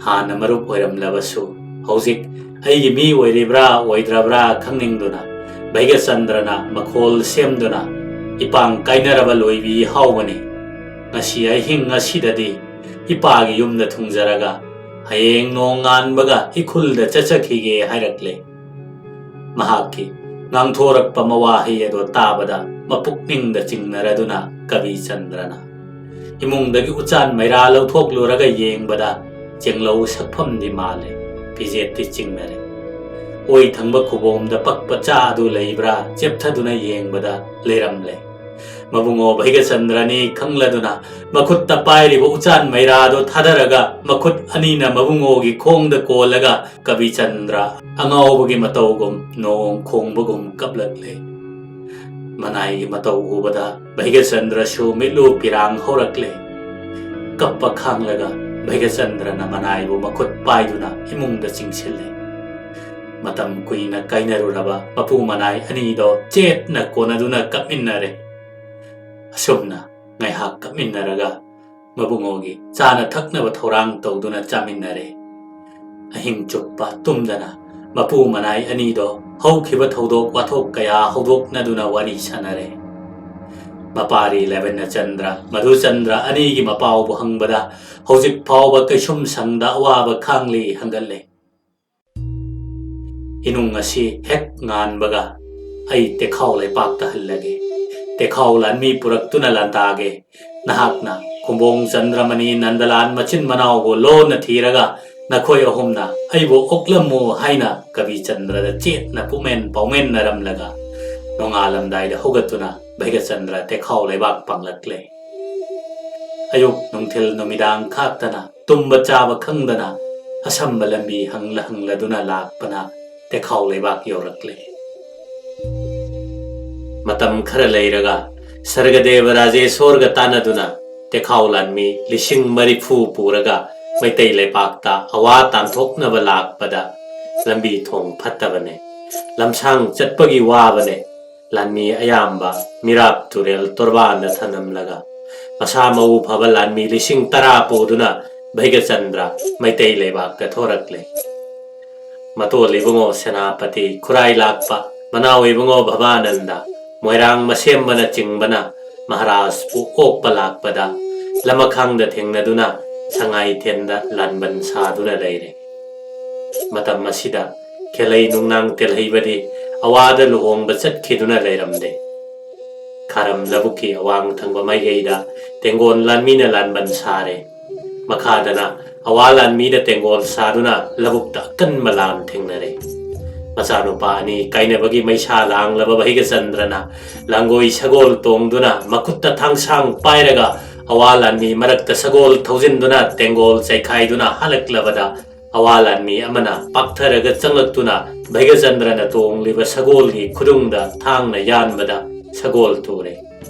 ꯍꯥꯟꯅ ꯃꯔꯨꯞ ꯑꯣꯏꯔꯝꯂꯕꯁꯨ ꯍꯧꯖꯤꯛ ꯑꯩꯒꯤ ꯃꯤ ꯑꯣꯏꯔꯤꯕ꯭ꯔꯥ ꯑꯣꯏꯗ꯭ꯔꯕ꯭ꯔꯥ ꯈꯪꯅꯤꯡꯗꯨꯅ ꯚꯩꯒꯆꯟꯗ꯭ꯔꯅ ꯃꯈꯣꯜ ꯁꯦꯝꯗꯨꯅ ꯏꯄꯥꯡ ꯀꯥꯏꯅꯔꯕ ꯂꯣꯏꯕꯤ ꯍꯥꯎꯕꯅꯤ꯫ ꯉꯁꯤ ꯑꯍꯤꯡ ꯑꯁꯤꯗꯗꯤ ꯏꯄꯥꯒꯤ ꯌꯨꯝꯗ ꯊꯨꯡꯖꯔꯒ ꯍꯌꯦꯡ ꯅꯣꯡ ꯉꯥꯟꯕꯒ ꯏꯈꯨꯜꯗ ꯆꯠꯆꯈꯤꯒꯦ ꯍꯥꯏꯔꯛꯂꯦ꯫ ꯃꯍꯥꯛꯀꯤ ꯉꯥꯡꯊꯣꯔꯛꯄ ꯃꯋꯥꯍꯩ ꯑꯗꯣ ꯇꯥꯕꯗ ꯃꯄꯨꯛꯅꯤꯡꯗ ꯆꯤꯡꯅꯔꯗꯨꯅ ꯀꯕꯤꯆꯟꯗ꯭ꯔꯅ ꯏꯃꯨꯡꯗꯒꯤ ꯎꯆꯥꯟ ꯃꯩꯔꯥ ꯂꯧꯊꯣꯛꯂꯨꯔꯒ ꯌꯦꯡꯕꯗ ꯆꯦꯡꯂꯧ ꯁꯛꯐꯝꯗꯤ ꯃꯥꯜꯂꯦ, ꯐꯤꯖꯦꯠꯇꯤ ꯆꯤꯡꯅꯔꯦ꯫ ꯑꯣꯏ ꯊꯪꯕ ꯈꯨꯕꯣꯝꯗ ꯄꯛꯄ ꯆꯥ ꯑꯗꯨ ꯂꯩꯕ꯭ꯔꯥ ꯆꯦꯞꯊꯗꯨꯅ ꯌꯦꯡꯕꯗ ꯂꯩꯔꯝꯂꯦ꯫ ꯃꯕꯨꯡꯉꯣ ꯚꯩꯒꯆꯟꯗ꯭ꯔꯅꯤ ꯈꯪꯂꯗꯨꯅ ꯃꯈꯨꯠꯇ ꯄꯥꯏꯔꯤꯕ ꯎꯆꯥꯟ ꯃꯩꯔꯥꯗꯨ ꯊꯥꯗꯔꯒ ꯃꯈꯨꯠ ꯑꯅꯤꯅ ꯃꯕꯨꯡꯉꯣꯒꯤ ꯈꯣꯡꯗ ꯀꯣꯜꯂꯒ ꯀꯕꯤꯆꯟꯗ꯭ꯔ ꯑꯉꯥꯎꯕꯒꯤ ꯃꯇꯧꯒꯨꯝ ꯅꯣꯡ ꯈꯣꯡꯕꯒꯨꯝ ꯀꯞꯂꯛꯂꯦ꯫ ꯃꯅꯥꯏꯒꯤ ꯃꯇꯧ ꯎꯕꯗ ꯚꯩꯒꯆꯟꯗ꯭ꯔꯁꯨ ꯃꯤꯠꯂꯨ ꯄꯤꯔꯥꯡ ꯍꯧꯔꯛꯂꯦ꯫ ꯀꯞꯄ ꯈꯥꯡꯂꯒ ꯚꯩꯒꯆꯟꯗ꯭ꯔꯅ ꯃꯅꯥꯏꯕꯨ ꯃꯈꯨꯠ ꯄꯥꯏꯗꯨꯅ ꯏꯃꯨꯡꯗ ꯆꯤꯡꯁꯤꯜꯂꯦ꯫ ꯃꯇꯝ ꯀꯨꯏꯅ ꯀꯥꯏꯅꯔꯨꯔꯕ ꯃꯄꯨ ꯃꯅꯥꯏ ꯑꯅꯤꯗꯣ ꯆꯦꯠꯅ ꯀꯣꯟꯅꯗꯨꯅ ꯀꯞꯃꯤꯟꯅꯔꯦ꯫ ꯑꯁꯨꯝꯅ ꯉꯥꯏꯍꯥꯛ ꯀꯞꯃꯤꯟꯅꯔꯒ ꯃꯕꯨꯡꯉꯣꯒꯤ ꯆꯥꯅ ꯊꯛꯅꯕ ꯊꯧꯔꯥꯡ ꯇꯧꯗꯨꯅ ꯆꯥꯃꯤꯟꯅꯔꯦ꯫ ꯑꯍꯤꯡ ꯆꯨꯞꯄ ꯇꯨꯝꯗꯅ ꯃꯄꯨ ꯃꯅꯥꯏ ꯑꯅꯤꯗꯣ ꯍꯧꯈꯤꯕ ꯊꯧꯗꯣꯛ ꯋꯥꯊꯣꯛ ꯀꯌꯥ ꯍꯧꯗꯣꯛꯅꯗꯨꯅ ꯋꯥꯔꯤ ꯁꯥꯟꯅꯔꯦ꯫ ꯃꯄꯥꯔꯤ ꯂꯦꯕꯦꯟꯅꯆꯟꯗ꯭ꯔ, ꯃꯙꯨꯆꯟꯗ꯭ꯔ ꯑꯅꯤꯒꯤ ꯃꯄꯥꯎꯕꯨ ꯍꯪꯕꯗ ꯍꯧꯖꯤꯛ ꯐꯥꯎꯕ ꯀꯩꯁꯨꯝ ꯁꯪꯗ ꯑꯋꯥꯕ ꯈꯥꯡꯂꯤ ꯍꯪꯒꯠꯂꯦ꯫ ꯏꯅꯨꯡ ꯑꯁꯤ ꯍꯦꯛ ꯉꯥꯟꯕꯒ ꯑꯩ ꯇꯦꯈꯥꯎ ꯂꯩꯄꯥꯛꯇ ꯍꯜꯂꯒꯦ꯫ ꯇꯦꯈꯥꯎ ꯂꯥꯟꯃꯤ ꯄꯨꯔꯛꯇꯨꯅ ꯂꯥꯟꯗꯥꯒꯦ꯫ ꯅꯍꯥꯛꯅ ꯈꯨꯝꯕꯣꯡ ꯆꯟꯗ꯭ꯔꯃꯅꯤ ꯅꯟꯗꯂꯥꯟ ꯃꯆꯤꯟ ꯃꯅꯥꯎꯕꯨ ꯂꯣꯟꯅ ꯊꯤꯔꯒ ꯅꯈꯣꯏ ꯑꯍꯨꯝꯅ ꯑꯩꯕꯨ ꯑꯣꯛꯂꯝꯃꯨ ꯍꯥꯏꯅ ꯀꯕꯤ ꯆꯟꯗ꯭ꯔꯗ ꯆꯦꯠꯅ ꯄꯨꯛꯃꯦꯟ ꯄꯥꯎꯃꯦꯟꯅꯔꯝꯂꯒ ꯅꯣꯡꯉꯥꯜꯂꯝꯗꯥꯏꯗ ꯍꯧꯒꯠꯇꯨꯅ ꯚꯩꯒꯆꯟꯗ꯭ꯔ ꯇꯦꯈꯥꯎ ꯂꯩꯕꯥꯛ ꯄꯥꯡꯂꯛꯂꯦ꯫ ꯑꯌꯨꯛ ꯅꯨꯡꯊꯤꯜ ꯅꯨꯃꯤꯗꯥꯡ ꯈꯥꯛꯇꯅ ꯇꯨꯝꯕ ꯆꯥꯕ ꯈꯪꯗꯅ ꯑꯁꯝꯕ ꯂꯝꯕꯤ ꯍꯪꯂ ꯍꯪꯂꯗꯨꯅ ꯂꯥꯛꯄꯅ ꯇꯦꯈꯥꯎ ꯂꯩꯕꯥꯛ ꯌꯧꯔꯛꯂꯦ꯫ ꯃꯇꯝ ꯈꯔ ꯂꯩꯔꯒ ꯁꯔꯒꯗꯦꯕ ꯔꯥꯖꯦꯁꯣꯔꯒ ꯇꯥꯟꯅꯗꯨꯅ ꯇꯦꯈꯥꯎ ꯂꯥꯟꯃꯤ ꯂꯤꯁꯤꯡ ꯃꯔꯤꯐꯨ ꯄꯨꯔꯒ ꯃꯩꯇꯩ ꯂꯩꯕꯥꯛꯇ ꯑꯋꯥ ꯇꯥꯟꯊꯣꯛꯅꯕ ꯂꯥꯛꯄꯗ ꯂꯝꯕꯤ ꯊꯣꯡ ꯐꯠꯇꯕꯅꯦ꯫ ꯂꯝꯁꯥꯡ ꯆꯠꯄꯒꯤ ꯋꯥꯕꯅꯦ꯫ ꯂꯥꯟꯃꯤ ꯑꯌꯥꯝꯕ ꯃꯤꯔꯥꯞ ꯇꯨꯔꯦꯜ ꯇꯣꯔꯕꯥꯟꯗ ꯊꯅꯝꯂꯒ ꯃꯁꯥ ꯃꯎ ꯐꯕ ꯂꯥꯟꯃꯤ ꯂꯤꯁꯤꯡ ꯇꯔꯥ ꯄꯨꯗꯨꯅ ꯚꯩꯒꯆꯟꯗ꯭ꯔ ꯃꯩꯇꯩ ꯂꯩꯕꯥꯛꯇ ꯊꯣꯔꯛꯂꯦ꯫ ꯃꯇꯣꯜ ꯏꯕꯨꯡꯉꯣ ꯁꯦꯅꯥꯄꯇꯤ, ꯈꯨꯔꯥꯏ ꯂꯥꯛꯄ ꯃꯅꯥꯎ ꯏꯕꯨꯡꯉꯣ ꯚꯕꯥꯅꯟꯗ, ꯃꯣꯏꯔꯥꯡ ꯃꯁꯦꯝꯕꯅꯆꯤꯡꯕꯅ ꯃꯍꯥꯔꯥꯖꯄꯨ ꯑꯣꯛꯄ ꯂꯥꯛꯄꯗ ꯂꯃꯈꯥꯡꯗ ꯊꯦꯡꯅꯗꯨꯅ ꯁꯉꯥꯏꯊꯦꯟꯗ ꯂꯥꯟꯕꯟ ꯁꯥꯗꯨꯅ ꯂꯩꯔꯦ꯫ ꯃꯇꯝ ꯑꯁꯤꯗ ꯈꯦꯂꯩ ꯅꯨꯡꯅꯥꯡ ꯇꯦꯜꯍꯩꯕꯗꯤ ꯑꯋꯥꯗ ꯂꯨꯍꯣꯡꯕ ꯆꯠꯈꯤꯗꯨꯅ ꯂꯩꯔꯝꯗꯦ꯫ ꯈꯥꯔꯝ ꯂꯧꯕꯨꯛꯀꯤ ꯑꯋꯥꯡ ꯊꯪꯕ ꯃꯥꯏꯀꯩꯗ ꯇꯦꯡꯒꯣꯜ ꯂꯥꯟꯃꯤꯅ ꯂꯥꯟꯕꯟ ꯁꯥꯔꯦ꯫ ꯃꯈꯥꯗꯅ ꯑꯋꯥ ꯂꯥꯟꯃꯤꯅ ꯇꯦꯡꯒꯣꯜ ꯁꯥꯗꯨꯅ ꯂꯧꯕꯨꯛꯇ ꯑꯀꯟꯕ ꯂꯥꯟ ꯊꯦꯡꯅꯔꯦ꯫ ꯃꯆꯥꯅꯨꯄꯥ ꯑꯅꯤ ꯀꯥꯏꯅꯕꯒꯤ ꯃꯩꯁꯥ ꯂꯥꯡꯂꯕ ꯚꯩꯒꯆꯟꯗ꯭ꯔꯅ ꯂꯥꯡꯒꯣꯏ ꯁꯒꯣꯜ ꯇꯣꯡꯗꯨꯅ ꯃꯈꯨꯠꯇ ꯊꯥꯡꯁꯥꯡ ꯄꯥꯏꯔꯒ ꯑꯋꯥ ꯂꯥꯟꯃꯤ ꯃꯔꯛꯇ ꯁꯒꯣꯜ ꯊꯧꯖꯤꯟꯗꯨꯅ ꯇꯦꯡꯒꯣꯜ ꯆꯩꯈꯥꯏꯗꯨꯅ ꯍꯜꯂꯛꯂꯕꯗ ꯑꯋꯥ ꯂꯥꯟꯃꯤ ꯑꯃꯅ ꯄꯥꯛꯊꯔꯒ ꯆꯪꯂꯛꯇꯨꯅ ꯚꯩꯒꯆꯟꯗ꯭ꯔꯅ ꯇꯣꯡꯂꯤꯕ ꯁꯒꯣꯜꯒꯤ ꯈꯨꯗꯨꯡꯗ ꯊꯥꯡꯅ ꯌꯥꯟꯕꯗ ꯁꯒꯣꯜ ꯇꯨꯔꯦ꯫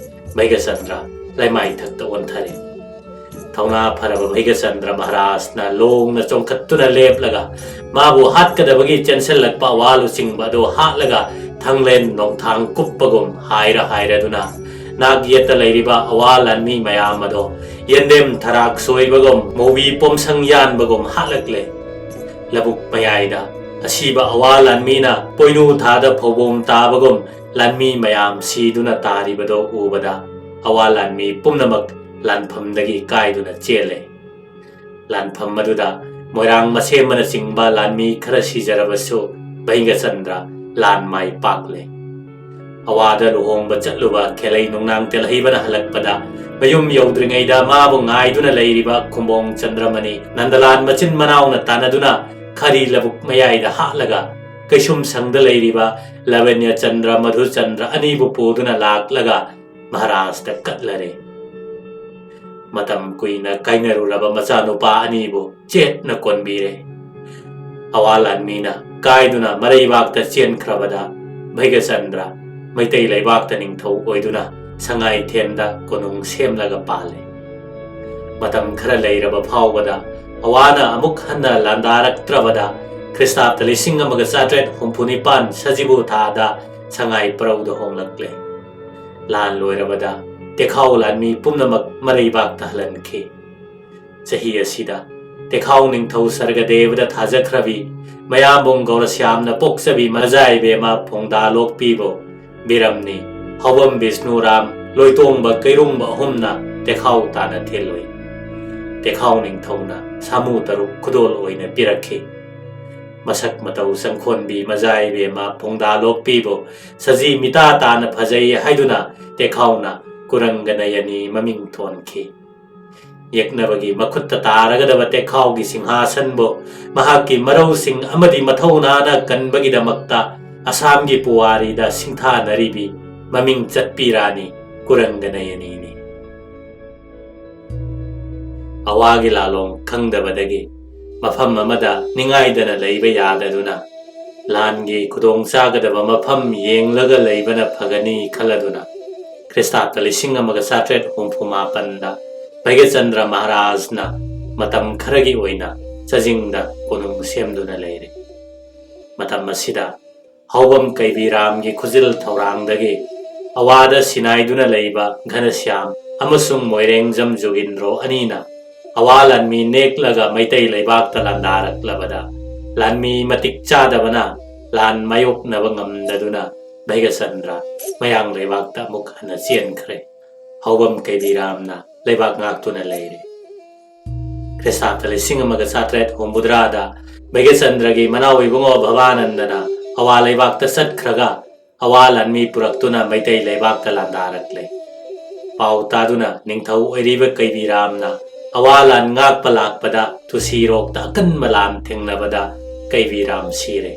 ꯚꯩꯒꯆꯟꯗ꯭ꯔ ꯂꯩꯃꯥꯏꯊꯛꯇ ꯑꯣꯟꯊꯔꯦ꯫ ꯊꯧꯅꯥ ꯐꯔꯕ ꯚꯩꯒꯆꯟꯗ꯭ꯔ ꯃꯍꯥꯔꯥꯖꯅ ꯂꯣꯡꯅ ꯆꯣꯡꯈꯠꯇꯨꯅ ꯂꯦꯞꯂꯒ ꯃꯥꯕꯨ ꯍꯥꯠꯀꯗꯕꯒꯤ ꯆꯦꯟꯁꯤꯜꯂꯛꯄ ꯑꯋꯥ ꯂꯨꯆꯤꯡꯕ ꯑꯗꯨ ꯍꯥꯠꯂꯒ ꯊꯥꯡꯂꯦꯟ ꯅꯣꯡꯊꯥꯡ ꯀꯨꯞꯄꯒꯨꯝ ꯍꯥꯏꯔ ꯍꯥꯏꯔꯗꯨꯅ ꯅꯥꯛ ꯌꯦꯠꯇ ꯂꯩꯔꯤꯕ ꯑꯋꯥ ꯂꯥꯟꯃꯤ ꯃꯌꯥꯝ ꯑꯗꯣ ꯌꯦꯟꯗꯦꯝ ꯊꯔꯥꯛ ꯁꯣꯏꯕꯒꯨꯝ ꯃꯧꯕꯤ ꯄꯣꯝꯁꯪ ꯌꯥꯟꯕꯒꯨꯝ ꯍꯥꯠꯂꯛꯂꯦ꯫ ꯂꯧꯕꯨꯛ ꯃꯌꯥꯏꯗ ꯑꯁꯤꯕ ꯑꯋꯥ ꯂꯥꯟꯃꯤꯅ ꯄꯣꯏꯅꯨ ꯊꯥꯗ ꯐꯧꯕꯣꯝ ꯇꯥꯕꯒꯨꯝ ꯂꯥꯟꯃꯤ ꯃꯌꯥꯝ ꯁꯤꯗꯨꯅ ꯇꯥꯔꯤꯕꯗꯣ ꯎꯕꯗ ꯑꯋꯥ ꯂꯥꯟꯃꯤ ꯄꯨꯝꯅꯃꯛ ꯂꯥꯟꯐꯝꯗꯒꯤ ꯀꯥꯏꯗꯨꯅ ꯆꯦꯜꯂꯦ꯫ ꯂꯥꯟꯐꯝ ꯑꯗꯨꯗ ꯃꯣꯏꯔꯥꯡ ꯃꯁꯦꯝꯕꯅꯆꯤꯡꯕ ꯂꯥꯟꯃꯤ ꯈꯔ ꯁꯤꯖꯔꯕꯁꯨ ꯚꯩꯒꯆꯟꯗ꯭ꯔ ꯂꯥꯟ ꯃꯥꯏ ꯄꯥꯛꯂꯦ꯫ ꯑꯋꯥꯗ ꯂꯨꯍꯣꯡꯕ ꯆꯠꯂꯨꯕ ꯈꯦꯂꯩ ꯅꯨꯡꯅꯥꯡ ꯇꯦꯜꯍꯩꯕꯅ ꯍꯜꯂꯛꯄꯗ ꯃꯌꯨꯝ ꯌꯧꯗ꯭ꯔꯤꯉꯩꯗ ꯃꯥꯕꯨ ꯉꯥꯏꯗꯨꯅ ꯂꯩꯔꯤꯕ ꯈꯨꯝꯕꯣꯡ ꯆꯟꯗ꯭ꯔꯃꯅꯤ ꯅꯟꯗꯂꯥꯟ ꯃꯆꯤꯟ ꯃꯅꯥꯎꯅ ꯇꯥꯟꯅꯗꯨꯅ ꯈꯔꯤ ꯂꯧꯕꯨꯛ ꯃꯌꯥꯏꯗ ꯍꯥꯠꯂꯒ ꯀꯩꯁꯨꯝ ꯁꯪꯗ ꯂꯩꯔꯤꯕ ꯂꯥꯕꯅ꯭ꯌ ꯆꯟꯗ꯭ꯔ ꯃꯙꯨꯆꯟꯗ꯭ꯔ ꯑꯅꯤꯕꯨ ꯄꯨꯗꯨꯅ ꯂꯥꯛꯂꯒ ꯃꯍꯥꯔꯥꯖꯇ ꯀꯠꯂꯔꯦ꯫ ꯃꯇꯝ ꯀꯨꯏꯅ ꯀꯥꯏꯅꯔꯨꯔꯕ ꯃꯆꯥꯅꯨꯄꯥ ꯑꯅꯤꯕꯨ ꯆꯦꯠꯅ ꯀꯣꯟꯕꯤꯔꯦ꯫ ꯑꯋꯥ ꯂꯥꯟꯃꯤꯅ ꯀꯥꯏꯗꯨꯅ ꯃꯔꯩꯕꯥꯛꯇ ꯆꯦꯟꯈ꯭ꯔꯕꯗ ꯚꯩꯒꯆꯟꯗ꯭ꯔ ꯃꯩꯇꯩ ꯂꯩꯕꯥꯛꯇ ꯅꯤꯡꯊꯧ ꯑꯣꯏꯗꯨꯅ ꯁꯉꯥꯏꯊꯦꯟꯗ ꯀꯣꯅꯨꯡ ꯁꯦꯝꯂꯒ ꯄꯥꯜꯂꯤ꯫ ꯃꯇꯝ ꯈꯔ ꯂꯩꯔꯕ ꯐꯥꯎꯕꯗ ꯑꯋꯥꯅ ꯑꯃꯨꯛ ꯍꯟꯅ ꯂꯥꯟꯗꯥꯔꯛꯇ꯭ꯔꯕꯗ ꯈ꯭ꯔꯤꯁꯇꯥꯕꯗ ꯂꯤꯁꯤꯡ ꯑꯃꯒ ꯆꯥꯇ꯭ꯔꯦꯠ ꯍꯨꯝꯐꯨ ꯅꯤꯄꯥꯟ ꯁꯖꯤꯕꯨ ꯊꯥꯗ ꯁꯉꯥꯏ ꯄꯔꯧꯗ ꯍꯣꯡꯂꯛꯂꯦ꯫ ꯂꯥꯟ ꯂꯣꯏꯔꯕꯗ ꯇꯦꯈꯥꯎ ꯂꯥꯟꯃꯤ ꯄꯨꯝꯅꯃꯛ ꯃꯔꯩꯕꯥꯛꯇ ꯍꯜꯍꯟꯈꯤ꯫ ꯆꯍꯤ ꯑꯁꯤꯗ ꯇꯦꯈꯥꯎ ꯅꯤꯡꯊꯧ ꯁꯔꯒꯗꯦꯕꯗ ꯊꯥꯖꯈ꯭ꯔꯕꯤ ꯃꯌꯥꯝꯕꯨꯡ ꯒꯧꯔꯁ꯭ꯌꯥꯝꯅ ꯄꯣꯛꯆꯕꯤ ꯃꯖꯥ ꯏꯕꯦꯝꯃ ꯐꯣꯡꯗꯥ ꯂꯣꯛꯄꯤꯕꯨ ꯕꯤꯔꯝꯅꯤ ꯍꯧꯕꯝ ꯕꯤꯁꯅꯨꯔꯥꯝ ꯂꯣꯏꯇꯣꯡꯕ ꯀꯩꯔꯨꯡꯕ ꯑꯍꯨꯝꯅ ꯇꯦꯈꯥꯎ ꯇꯥꯅ ꯊꯤꯜꯂꯨꯏ꯫ ꯇꯦꯈꯥꯎ ꯅꯤꯡꯊꯧꯅ ꯁꯥꯃꯨ ꯇꯔꯨꯛ ꯈꯨꯗꯣꯜ ꯑꯣꯏꯅ ꯄꯤꯔꯛꯈꯤ꯫ ꯃꯁꯛ ꯃꯇꯧ ꯆꯪꯈꯣꯟꯕꯤ ꯃꯖꯥ ꯏꯕꯦꯝꯃ ꯐꯣꯡꯗꯥ ꯂꯣꯛꯄꯤꯕꯨ ꯁꯖꯤ ꯃꯤꯇꯥ ꯇꯥꯅ ꯐꯖꯩ ꯍꯥꯏꯗꯨꯅ ꯇꯦꯈꯥꯎꯅ ꯀꯨꯔꯪꯒ ꯅꯌꯅꯤ ꯃꯃꯤꯡ ꯊꯣꯟꯈꯤ꯫ ꯌꯦꯛꯅꯕꯒꯤ ꯃꯈꯨꯠꯇ ꯇꯥꯔꯒꯗꯕ ꯇꯦꯈꯥꯎꯒꯤ ꯁꯤꯡꯍꯥꯁꯟꯕꯨ ꯃꯍꯥꯛꯀꯤ ꯃꯔꯧꯁꯤꯡ ꯑꯃꯗꯤ ꯃꯊꯧꯅꯥꯅ ꯀꯟꯕꯒꯤꯗꯃꯛꯇ ꯑꯁꯥꯝꯒꯤ ꯄꯨꯋꯥꯔꯤꯗ ꯁꯤꯡꯊꯥꯅꯔꯤꯕꯤ ꯃꯃꯤꯡ ꯆꯠꯄꯤ ꯔꯥꯅꯤ ꯀꯨꯔꯪꯒ ꯅꯌꯅꯤꯅꯤ꯫ ꯑꯋꯥꯒꯤ ꯂꯥꯂꯣꯡ ꯈꯪꯗꯕꯗꯒꯤ ꯃꯐꯝ ꯑꯃꯗ ꯅꯤꯡꯉꯥꯏꯗꯅ ꯂꯩꯕ ꯌꯥꯗꯗꯨꯅ ꯂꯥꯟꯒꯤ ꯈꯨꯗꯣꯡ ꯆꯥꯒꯗꯕ ꯃꯐꯝ ꯌꯦꯡꯂꯒ ꯂꯩꯕꯅ ꯐꯒꯅꯤ ꯈꯜꯂꯗꯨꯅ ꯈ꯭ꯔꯤꯁꯇꯥꯕꯗ ꯂꯤꯁꯤꯡ ꯑꯃꯒ ꯆꯥꯇ꯭ꯔꯦꯠ ꯍꯨꯝꯐꯨ ꯃꯥꯄꯟꯗ ꯚꯩꯒꯆꯟꯗ꯭ꯔ ꯃꯍꯥꯔꯥꯖꯅ ꯃꯇꯝ ꯈꯔꯒꯤ ꯑꯣꯏꯅ ꯆꯖꯤꯡꯗ ꯀꯣꯅꯨꯡ ꯁꯦꯝꯗꯨꯅ ꯂꯩꯔꯦ꯫ ꯃꯇꯝ ꯑꯁꯤꯗ ꯍꯧꯕꯝ ꯀꯩꯕꯤꯔꯥꯝꯒꯤ ꯈꯨꯖꯤꯜ ꯊꯧꯔꯥꯡꯗꯒꯤ ꯑꯋꯥꯗ ꯁꯤꯟꯅꯥꯏꯗꯨꯅ ꯂꯩꯕ ꯘꯅꯁ꯭ꯌꯥꯝ ꯑꯃꯁꯨꯡ ꯃꯣꯏꯔꯦꯡꯖꯝ ꯖꯣꯒꯤꯟꯗ꯭ꯔꯣ ꯑꯅꯤꯅ ꯑꯋꯥ ꯂꯥꯟꯃꯤ ꯅꯦꯛꯂꯒ ꯃꯩꯇꯩ ꯂꯩꯕꯥꯛꯇ ꯂꯥꯟꯗꯥꯔꯛꯂꯕꯗ ꯂꯥꯟꯃꯤ ꯃꯇꯤꯛ ꯆꯥꯗꯕꯅ ꯂꯥꯟ ꯃꯥꯌꯣꯛꯅꯕ ꯉꯝꯗꯗꯨꯅ ꯚꯩꯒꯆꯟꯗ꯭ꯔ ꯃꯌꯥꯡ ꯂꯩꯕꯥꯛꯇ ꯑꯃꯨꯛ ꯍꯟꯅ ꯆꯦꯟꯈ꯭ꯔꯦ꯫ ꯍꯧꯕꯝ ꯀꯩꯕꯤꯔꯥꯝꯅ ꯂꯩꯕꯥꯛ ꯉꯥꯛꯇꯨꯅ ꯂꯩꯔꯦ꯫ ꯈ꯭ꯔꯤꯁꯇꯥꯕꯗ ꯂꯤꯁꯤꯡ ꯑꯃꯒ ꯆꯥꯇ꯭ꯔꯦꯠ ꯍꯨꯝꯐꯨꯇꯔꯥꯗ ꯚꯩꯒꯆꯟꯗ꯭ꯔꯒꯤ ꯃꯅꯥꯎ ꯏꯕꯨꯡꯉꯣ ꯚꯕꯥꯅꯟꯗꯅ ꯑꯋꯥ ꯂꯩꯕꯥꯛꯇ ꯆꯠꯈ꯭ꯔꯒ ꯑꯋꯥ ꯂꯥꯟꯃꯤ ꯄꯨꯔꯛꯇꯨꯅ ꯃꯩꯇꯩ ꯂꯩꯕꯥꯛꯇ ꯂꯥꯟꯗꯥꯔꯛꯂꯦ꯫ ꯄꯥꯎ ꯇꯥꯗꯨꯅ ꯅꯤꯡꯊꯧ ꯑꯣꯏꯔꯤꯕ ꯀꯩꯕꯤꯔꯥꯝꯅ ꯑꯋꯥ ꯂꯥꯟ ꯉꯥꯛꯄ ꯂꯥꯛꯄꯗ ꯇꯨꯁꯤꯔꯣꯛꯇ ꯑꯀꯟꯕ ꯂꯥꯟ ꯊꯦꯡꯅꯕꯗ ꯀꯩꯕꯤꯔꯥꯝ ꯁꯤꯔꯦ꯫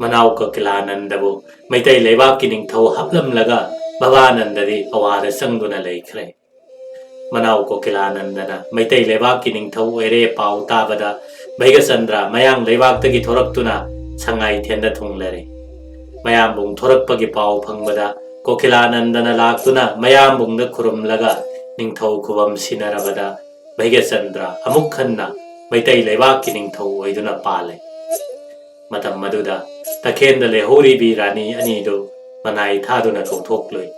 ꯃꯅꯥꯎ ꯀꯣꯀꯤꯂꯥꯅꯟꯗꯕꯨ ꯃꯩꯇꯩ ꯂꯩꯕꯥꯛꯀꯤ ꯅꯤꯡꯊꯧ ꯍꯥꯞꯂꯝꯂꯒ ꯚꯕꯥꯅꯟꯗꯗꯤ ꯑꯋꯥꯗ ꯆꯪꯗꯨꯅ ꯂꯩꯈ꯭ꯔꯦ꯫ ꯃꯅꯥꯎ ꯀꯣꯀꯤꯂꯥꯅꯟꯗꯅ ꯃꯩꯇꯩ ꯂꯩꯕꯥꯛꯀꯤ ꯅꯤꯡꯊꯧ ꯑꯣꯏꯔꯦ ꯄꯥꯎ ꯇꯥꯕꯗ ꯚꯩꯒꯆꯟꯗ꯭ꯔ ꯃꯌꯥꯡ ꯂꯩꯕꯥꯛꯇꯒꯤ ꯊꯣꯔꯛꯇꯨꯅ ꯁꯉꯥꯏꯊꯦꯟꯗ ꯊꯨꯡꯂꯔꯦ꯫ ꯃꯌꯥꯝꯕꯨꯡ ꯊꯣꯔꯛꯄꯒꯤ ꯄꯥꯎ ꯐꯪꯕꯗ ꯀꯣꯀꯤꯂꯥꯅꯟꯗꯅ ꯂꯥꯛꯇꯨꯅ ꯃꯌꯥꯝꯕꯨꯡꯗ ꯈꯨꯔꯨꯝꯂꯒ ꯅꯤꯡꯊꯧ ꯈꯨꯕꯝ ꯁꯤꯟꯅꯔꯕꯗ ꯚꯩꯒꯆꯟꯗ꯭ꯔ ꯑꯃꯨꯛ ꯍꯟꯅ ꯃꯩꯇꯩ ꯂꯩꯕꯥꯛꯀꯤ ꯅꯤꯡꯊꯧ ꯑꯣꯏꯗꯨꯅ ꯄꯥꯜꯂꯦ꯫ ꯃꯇꯝ ꯑꯗꯨꯗ ꯇꯈꯦꯟꯗ ꯂꯩꯍꯧꯔꯤꯕꯤ ꯔꯥꯅꯤ ꯑꯅꯤꯗꯨ ꯃꯅꯥꯏ ꯊꯥꯗꯨꯅ ꯀꯧꯊꯣꯛꯂꯨꯏ꯫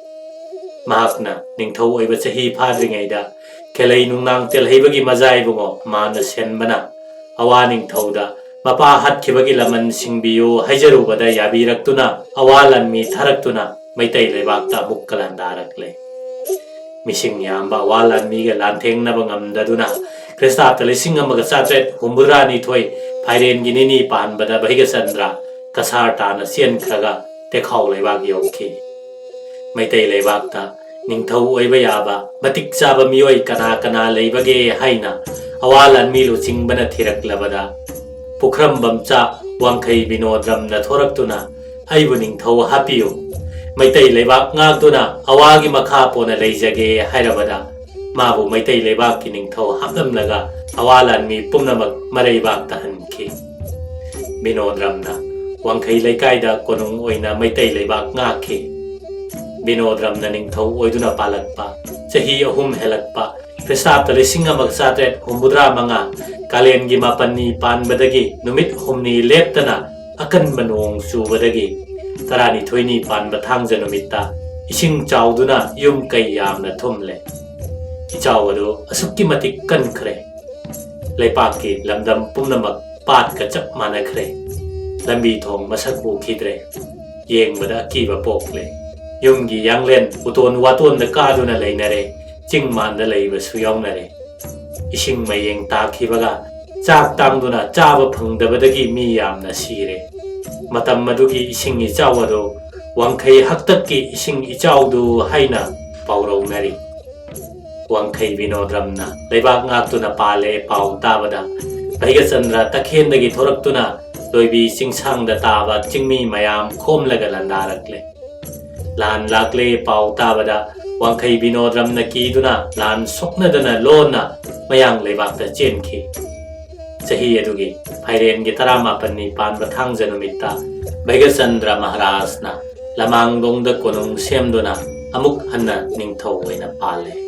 ꯃꯍꯥꯛꯅ ꯅꯤꯡꯊꯧ ꯑꯣꯏꯕ ꯆꯍꯤ ꯐꯥꯗ꯭ꯔꯤꯉꯩꯗ ꯈꯦꯂꯩ ꯅꯨꯡꯅꯥꯡ ꯇꯦꯜꯍꯩꯕꯒꯤ ꯃꯖꯥꯏꯕꯨꯡꯉꯣ ꯃꯥꯅ ꯁꯦꯟꯕꯅ ꯑꯋꯥ ꯅꯤꯡꯊꯧꯗ ꯃꯄꯥ ꯍꯥꯠꯈꯤꯕꯒꯤ ꯂꯃꯟ ꯁꯤꯡꯕꯤꯌꯨ ꯍꯥꯏꯖꯔꯨꯕꯗ ꯌꯥꯕꯤꯔꯛꯇꯨꯅ ꯑꯋꯥ ꯂꯥꯟꯃꯤ ꯊꯥꯔꯛꯇꯨꯅ ꯃꯩꯇꯩ ꯂꯩꯕꯥꯛꯇ ꯑꯃꯨꯛꯀ ꯂꯥꯟꯗꯥꯔꯛꯂꯦ꯫ ꯃꯤꯁꯤꯡ ꯌꯥꯝꯕ ꯑꯋꯥ ꯂꯥꯟꯃꯤꯒ ꯂꯥꯟꯊꯦꯡꯅꯕ ꯉꯝꯗꯗꯨꯅ ꯈ꯭ꯔꯤꯁꯇꯥꯕꯇ ꯂꯤꯁꯤꯡ ꯑꯃꯒ ꯆꯥꯇ꯭ꯔꯦꯠ ꯍꯨꯝꯐꯨꯇꯔꯥ ꯅꯤꯊꯣꯏ ꯐꯥꯏꯔꯦꯟꯒꯤ ꯅꯤꯅꯤ ꯄꯥꯟꯕꯗ ꯚꯩꯒꯆꯟꯗ꯭ꯔ ꯀꯁꯥꯔ ꯇꯥꯅ ꯆꯦꯟꯈ꯭ꯔꯒ ꯇꯦꯈꯥꯎ ꯂꯩꯕꯥꯛ ꯌꯧꯈꯤ꯫ ꯃꯩꯇꯩ ꯂꯩꯕꯥꯛꯇ ꯅꯤꯡꯊꯧ ꯑꯣꯏꯕ ꯌꯥꯕ ꯃꯇꯤꯛ ꯆꯥꯕ ꯃꯤꯑꯣꯏ ꯀꯅꯥ ꯀꯅꯥ ꯂꯩꯕꯒꯦ ꯍꯥꯏꯅ ꯑꯋꯥ ꯂꯥꯟꯃꯤ ꯂꯨꯆꯤꯡꯕꯅ ꯊꯤꯔꯛꯂꯕꯗ ꯄꯨꯈ꯭ꯔꯝꯕꯝꯆꯥ ꯋꯥꯡꯈꯩ ꯕꯤꯅꯣꯗ꯭ꯔꯝꯅ ꯊꯣꯔꯛꯇꯨꯅ ꯑꯩꯕꯨ ꯅꯤꯡꯊꯧ ꯍꯥꯞꯄꯤꯌꯨ, ꯃꯩꯇꯩ ꯂꯩꯕꯥꯛ ꯉꯥꯛꯇꯨꯅ ꯑꯋꯥꯒꯤ ꯃꯈꯥ ꯄꯣꯟꯅ ꯂꯩꯖꯒꯦ ꯍꯥꯏꯔꯕꯗ ꯃꯥꯕꯨ ꯃꯩꯇꯩ ꯂꯩꯕꯥꯛꯀꯤ ꯅꯤꯡꯊꯧ ꯍꯥꯞꯂꯝꯂꯒ ꯑꯋꯥ ꯂꯥꯟꯃꯤ ꯄꯨꯝꯅꯃꯛ ꯃꯔꯩꯕꯥꯛ ꯇꯥꯍꯟꯈꯤ꯫ ꯕꯤꯅꯣꯗ꯭ꯔꯝꯅ ꯋꯥꯡꯈꯩ ꯂꯩꯀꯥꯏꯗ ꯀꯣꯅꯨꯡ ꯑꯣꯏꯅ ꯃꯩꯇꯩ ꯂꯩꯕꯥꯛ ꯉꯥꯛꯈꯤ꯫ ꯕꯤꯅꯣꯗ꯭ꯔꯝꯅ ꯅꯤꯡꯊꯧ ꯑꯣꯏꯗꯨꯅ ꯄꯥꯜꯂꯛꯄ ꯆꯍꯤ ꯑꯍꯨꯝ ꯍꯦꯜꯂꯛꯄ ꯈ꯭ꯔꯤꯁꯇꯥꯕꯇ ꯂꯤꯁꯤꯡ ꯑꯃꯒ ꯆꯥꯇ꯭ꯔꯦꯠ ꯍꯨꯝꯐꯨꯇꯔꯥ ꯃꯉꯥ ꯀꯥꯂꯦꯟꯒꯤ ꯃꯥꯄꯟꯅꯤ ꯄꯥꯟꯕꯗꯒꯤ ꯅꯨꯃꯤꯠ ꯍꯨꯝꯅꯤ ꯂꯦꯞꯇꯅ ꯑꯀꯟꯕ ꯅꯣꯡ ꯆꯨꯕꯗꯒꯤ ꯇꯔꯥꯅꯤꯊꯣꯏꯅꯤ ꯄꯥꯟꯕ ꯊꯥꯡꯖ ꯅꯨꯃꯤꯠꯇ ꯏꯁꯤꯡ ꯆꯥꯎꯗꯨꯅ ꯌꯨꯝ ꯀꯩ ꯌꯥꯝꯅ ꯊꯨꯝꯂꯦ꯫ ꯏꯆꯥꯎ ꯑꯗꯨ ꯑꯁꯨꯛꯀꯤ ꯃꯇꯤꯛ ꯀꯟꯈ꯭ꯔꯦ꯫ ꯂꯩꯄꯥꯛꯀꯤ ꯂꯝꯗꯝ ꯄꯨꯝꯅꯃꯛ ꯄꯥꯠꯀ ꯆꯞ ꯃꯥꯟꯅꯈ꯭ꯔꯦ꯫ ꯂꯝꯕꯤ ꯊꯣꯡ ꯃꯁꯛ ꯎꯈꯤꯗ꯭ꯔꯦ꯫ ꯌꯦꯡꯕꯗ ꯑꯀꯤꯕ ꯄꯣꯛꯂꯦ꯫ ꯌꯨꯝꯒꯤ ꯌꯥꯡꯂꯦꯟ ꯎꯇꯣꯟ ꯋꯥꯇꯣꯟꯗ ꯀꯥꯗꯨꯅ ꯂꯩꯅꯔꯦ꯫ ꯆꯤꯡ ꯃꯥꯟꯗ ꯂꯩꯕꯁꯨ ꯌꯥꯎꯅꯔꯦ꯫ ꯏꯁꯤꯡ ꯃꯌꯦꯡ ꯇꯥꯈꯤꯕꯒ ꯆꯥꯛ ꯇꯥꯡꯗꯨꯅ ꯆꯥꯕ ꯐꯪꯗꯕꯗꯒꯤ ꯃꯤ ꯌꯥꯝꯅ ꯁꯤꯔꯦ꯫ ꯃꯇꯝ ꯑꯗꯨꯒꯤ ꯏꯁꯤꯡ ꯏꯆꯥꯎ ꯑꯗꯨ ꯋꯥꯡꯈꯩ ꯍꯥꯛꯇꯛꯀꯤ ꯏꯁꯤꯡ ꯏꯆꯥꯎꯗꯨ ꯍꯥꯏꯅ ꯄꯥꯎꯔꯧꯅꯔꯤ꯫ ꯋꯥꯡꯈꯩ ꯕꯤꯅꯣꯗ꯭ꯔꯝꯅ ꯂꯩꯕꯥꯛ ꯉꯥꯛꯇꯨꯅ ꯄꯥꯜꯂꯦ ꯄꯥꯎ ꯇꯥꯕꯗ ꯚꯩꯒꯆꯟꯗ꯭ꯔ ꯇꯈꯦꯟꯗꯒꯤ ꯊꯣꯔꯛꯇꯨꯅ ꯂꯣꯏꯕꯤ ꯆꯤꯡꯁꯥꯡꯗ ꯇꯥꯕ ꯆꯤꯡꯃꯤ ꯃꯌꯥꯝ ꯈꯣꯝꯂꯒ ꯂꯥꯟꯗꯥꯔꯛꯂꯦ꯫ ꯂꯥꯟ ꯂꯥꯛꯂꯦ ꯄꯥꯎ ꯇꯥꯕꯗ ꯋꯥꯡꯈꯩ ꯕꯤꯅꯣꯗ꯭ꯔꯝꯅ ꯀꯤꯗꯨꯅ ꯂꯥꯟ ꯁꯣꯛꯅꯗꯅ ꯂꯣꯟꯅ ꯃꯌꯥꯡ ꯂꯩꯕꯥꯛꯇ ꯆꯦꯟꯈꯤ꯫ ꯆꯍꯤ ꯑꯗꯨꯒꯤ ꯐꯥꯏꯔꯦꯟꯒꯤ ꯇꯔꯥꯃꯥꯄꯟꯅꯤ ꯄꯥꯟꯕ ꯊꯥꯡꯖ ꯅꯨꯃꯤꯠꯇ ꯚꯩꯒꯆꯟꯗ꯭ꯔ ꯃꯍꯥꯔꯥꯖꯅ ꯂꯃꯥꯡꯗꯣꯡꯗ ꯀꯣꯅꯨꯡ ꯁꯦꯝꯗꯨꯅ ꯑꯃꯨꯛ ꯍꯟꯅ ꯅꯤꯡꯊꯧ ꯑꯣꯏꯅ ꯄꯥꯜꯂꯦ꯫